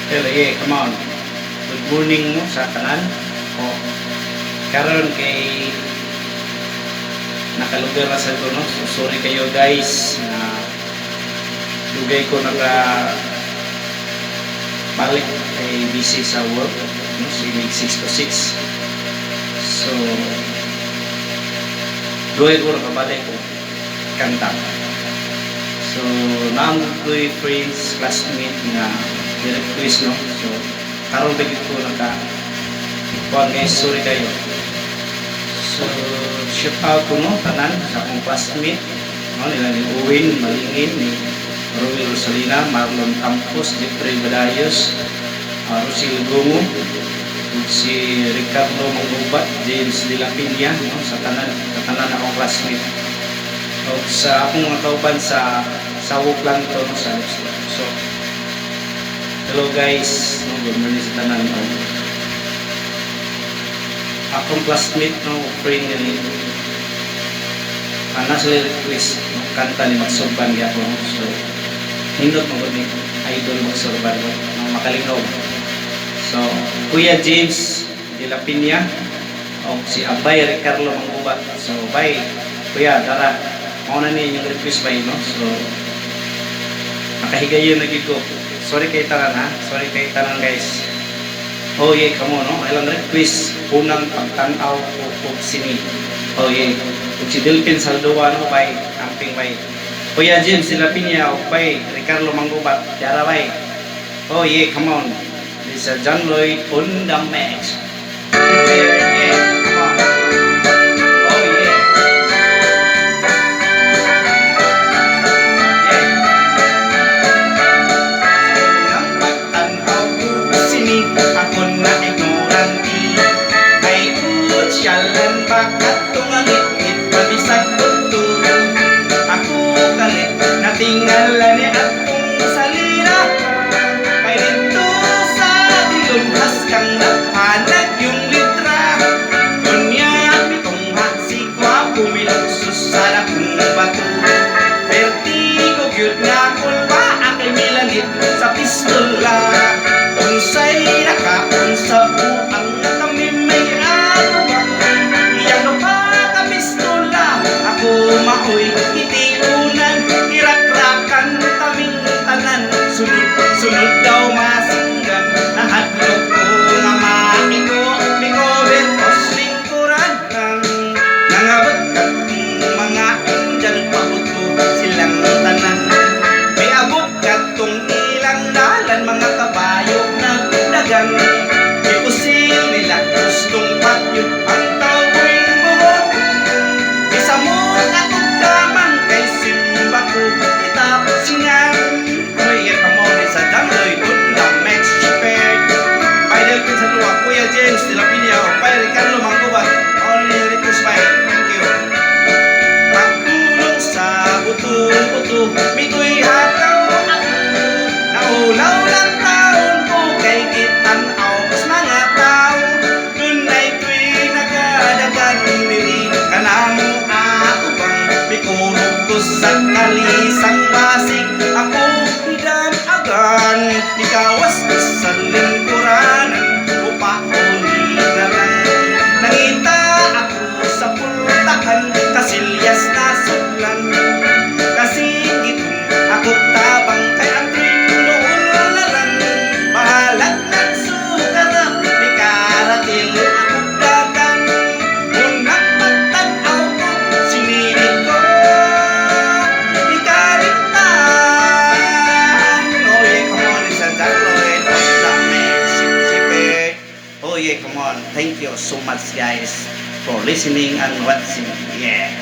Hello, yeah, come on. Good morning mo sa tanan. O, karon kay nakalugar na sa ko, no? So, sorry kayo guys na dugay ko naka balik kay busy sa work, no? Si 6 to 6. So, dugay ko nakabalik ko kanta. So, naam ko'y friends, classmate nga request, no? So, karon ba gyud ko naka kuan guys, sorry kayo. So, shout out ko, no, tanan sa akong classmate, no, nila ni Owen Malingin, ni Ruel Rosalina, Marlon Campos, Jeffrey Badayos, Rosil Gungo, ug si Ricardo Mangubat, James De La Peña, no, sa tanan akong classmate. O sa akong mga kauban sa Sawok lang to, no, sa So, hello guys, no, good morning sa tanan. No. Akong classmate, no, friend ni ana sila request, no, kanta ni Max Surban gyapon, no. So, nindot mo ni idol Max Surban, no, no, makalingaw. So, Kuya James De La Peña o si Abay Ricardo Mangubat. So, bye. Kuya, tara. Mao na ni inyong request bay, no? So, nakahigayon na gyud ko. Sorry kay tanan ha. Sorry kay tanan guys. Oh yeah, come on, no? Ilang request, "Unang Pagtanaw Ko og Sini." Oh yeah. Ug si Delphin Saldua, no, bay. Amping bay. Kuya James De La Peña o bay Ricardo Mangubat. Yara bay. Oh yeah, come on. This is John Lloyd on the mix. Yeah, come on. Oh yeah. Yeah. Sa unang pagtanaw ko sini, ako na ignorante. Ay utsyalan pa katong ang ngitngit pabisag buto. Ako kalit natingala ni atong salira. Kay dito sa Dillon haskang napanag yung litra. Unya mitungha si Gwapo miluksos sa dakong bato. Pertigo gyud nga kulba akay milanit sa pistola. Unsay nakaunsa buang nga kami may atubang. Iyang pa ka pistola ako maoy hitiunan. Irakrakan kaming tanan sunod sunod daw masinggan. Nahadlok ko nga maigo mikover kos lingkuran. Nangabot katong mga Indian pabuto silang tanan. May abot katong ilang dalan mga kabayo nagdagan. Ipusil nila gustong patyod ang tawing buot. Isamot ako kamang kay simba ko itapsingan. Oy, come on, sa John Lloyd on the mix, Shepherd. By Delphin Saldua, Kuya James De La Peña, by Ricardo Mangubat. Only request by. Thank you. Pagtulong sa buto-buto, mito'y hakaw ako. Naulaw lang taon ko kay kitanaw mas mga tao. Dunay tuwing nagadagan diri kanamo atubang. Mikurog ko sa kalisang basig ako hidam-agan. Mikawas ko sa lingkuranan upauli na lang. Nangita ako sa pultahan kasilyas na sudlan. Kasingit ako tabang kay ang noon na lang. Bahalag nagsukarap mikaratil ako dagan. Unang pagtanaw ko sinilid ko ikaligtan. Oh yeah, come on, it's a John Lloyd on the mix. Sip, Oh yeah, come on. Thank you so much guys for listening and watching. Yeah.